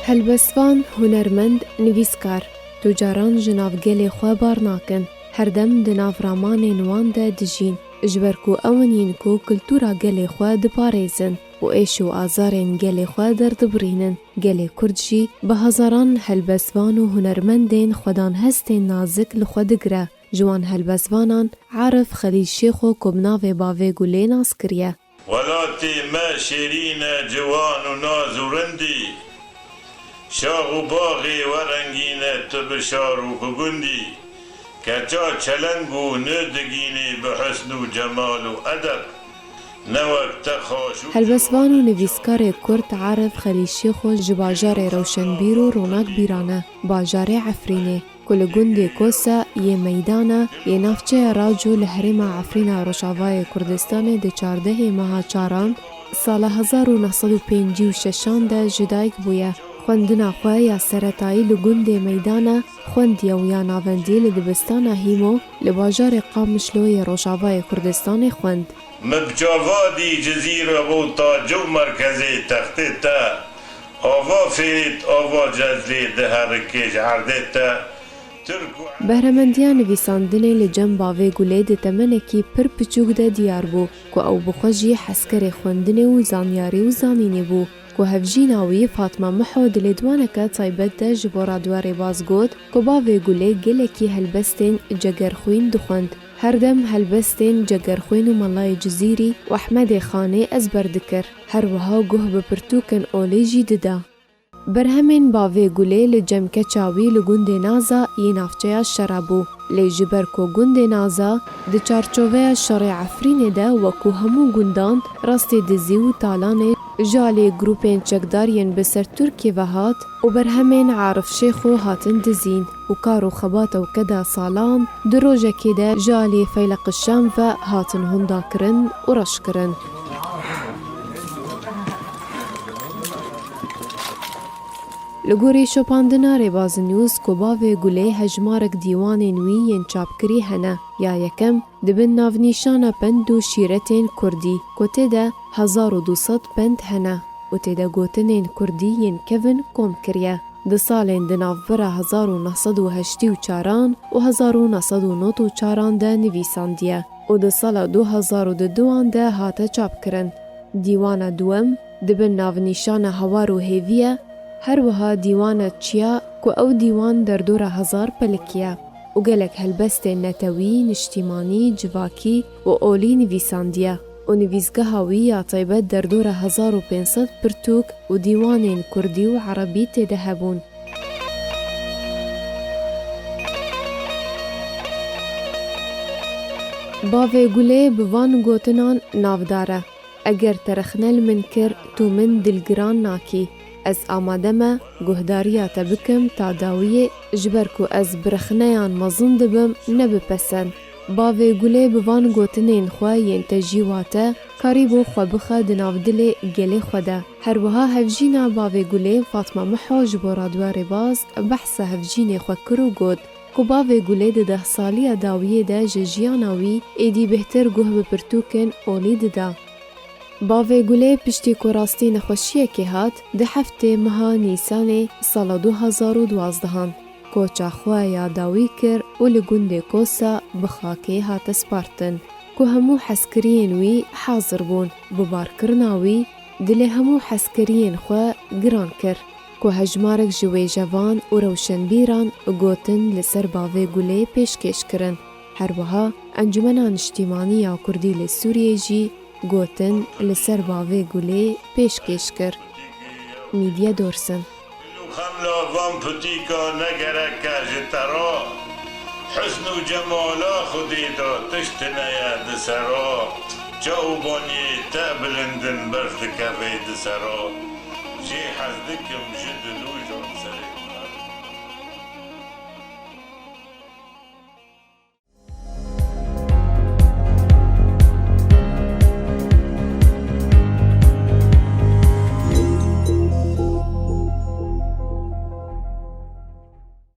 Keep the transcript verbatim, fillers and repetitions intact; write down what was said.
Helbestvan, hunermend, nivîskar, tu caran ji nav gelê xwe bar nakin. Her dem di nav ramanên wan de dijîn, ji ber ku ew in yên ku kultura gelê xwe diparêzin û êş û azarên gelê xwe derdibirînin. Gelê Kurd jî bi hezaran helbestvan û hunermendên xwedanhestên nazik li xwe digire. Ji wan helbestvanan Arif Xelîl Şêxo ku bi navê Bavê Gulê nas kiriye. Welatê me şêrîn e, ciwan û naz û rindî, şax û baxê we rengîn e, tu bi şar û bi gundî, keça çeleng û nû digînî bi husn û cemal û edeb, ne wek te xaş û Helbestvan û nivîskarê Kurd Arif Xelîl Şêxo ji bajarê rewşenbîr û ronakbîran e, bajarê Efrînê. Ku li gundê Kosa yê Meydana yê navçeya Raco li herêma Efrîna Rojavayê Kurdistanê di çardehê meha çaran sala hezar û neh sed û pêncî û şeşan de ji dayik bûye. Xwendina xwe ya seretayî li gundê Meydana xwendiye û ya navendî li dibistana Hîmo li bajarê Qamişlo yê Rojavayê Kurdistanê xwend. Mi bi çava dî Cizîre û tac û merkezê textê te, ava fêrêt, ava cezlê diherikê ji erdê te, Tirk û Behremendiya nivîsandinê li cem Bavê Gulê di temenekî pir piçûk de diyar bû ku ew bi xwe jî hezkerê xwendinê û zanyarî û zanînê bû. Ku hevjîna wî Fatma Miho di lêdwaneke taybet de ji bo Radyo Rêbaz got ku Bavê Gulê gelekî helbestên Cegerxwîn dixwend. Her dem helbestên Cegerxwîn û Melayê Cizîrî û Ehmedê Xanê ezber dikir. Her wiha guh bi pirtûkên olê jî dida. Berhemên Bavê Gulê li cem keça wî li gundê Naza yê navçeya Şera bû. Lê ji ber ku gundê Naza di çarçoveya şerê Efrînê de wekû hemû gundan rastî dizî û talanê ji alî grûpên çekdar yên bi ser Tirkiyê ve hat û berhemên Arif Şêxo hatin dizîn û kar û xebata weke da salan di rojekê de ji alî Feyleq Şam ve hatin hundakirin û reşkirin. Li gorî şopandina Rêbaz News ku Bavê Gulê hejmarek dîwanên wî yên çapkirî hene. Ya yekem di bin navnîşana pend û şîretên kurdî ku tê de hezar û du sed pend hene û tê de gotinên kurdî yên kevin kom kiriye. Di salên di navbera hezar û neh sed û heştê û çaran û hezar û neh sed û nod û çaran de nivîsandiye û di sala du hezar û duduan de hate çapkirin. Dîwana duwem di bin navnîşana Hawar û Hêvî ye, her wiha dîwana Çiya ku ew dîwan derdora hezar pelikiye û gelek helbestên netewî, niştîmanî, civakî û olî nivîsandiye û nivîsgeha wî ya taybet derdora hezar û pênc sed pirtûk û dîwanên kurdî û erebî tê de hebûn. Bavê Gulê bi van gotinan navdar e. Eger te rexne li min kir, tu min dilgiran nakî. Ez amade me guhdariya te bikim ta dawiyê, ji ber ku ez bi rexneyan mezin dibim, ne bi pesen. Bavê Gulê bi van gotinên xwe yên tejî wate, karîbû xwe bixe di nav dilê gelê xwe de. Her wiha hevjîna Bavê Gulê Fatma Miho ji bo Radyo Rêbaz behsa hevjînê xwe kir û got ku Bavê Gulê di deh saliya dawiyê de ji jiyana wî êdî bêhtir guh bi pirtûkên olî dida. Bavê Gulê piştî ku rastî nexweşiyekê hat, di heftê meha Nîsanê sala du hezar û duwazdehan koça xwe ya dawî kir û li gundê Kosa bi xakê hate spartin, ku hemû hezkiriyên wî hazir bûn. Bi barkirina wî dilê hemû hezkiriyên xwe giran kir, ku hejmarek ji wêjevan û rewşenbîran gotin li ser Bavê Gulê pêşkêş kirin. Her wiha Encûmena Niştîmanî ya Kurdî li Sûriyê jî gotin li ser Bavê Gulê pêşkêş kir. Mîdye Dorsin. Dil û xemla van putîka ne gerek e ji te re. Husn û cemala Xwedê de tişt tune ye di sera. Çaw û banyê te bilind in, berf dikeve di sera. Jê hez dikim ji dilûjan ser.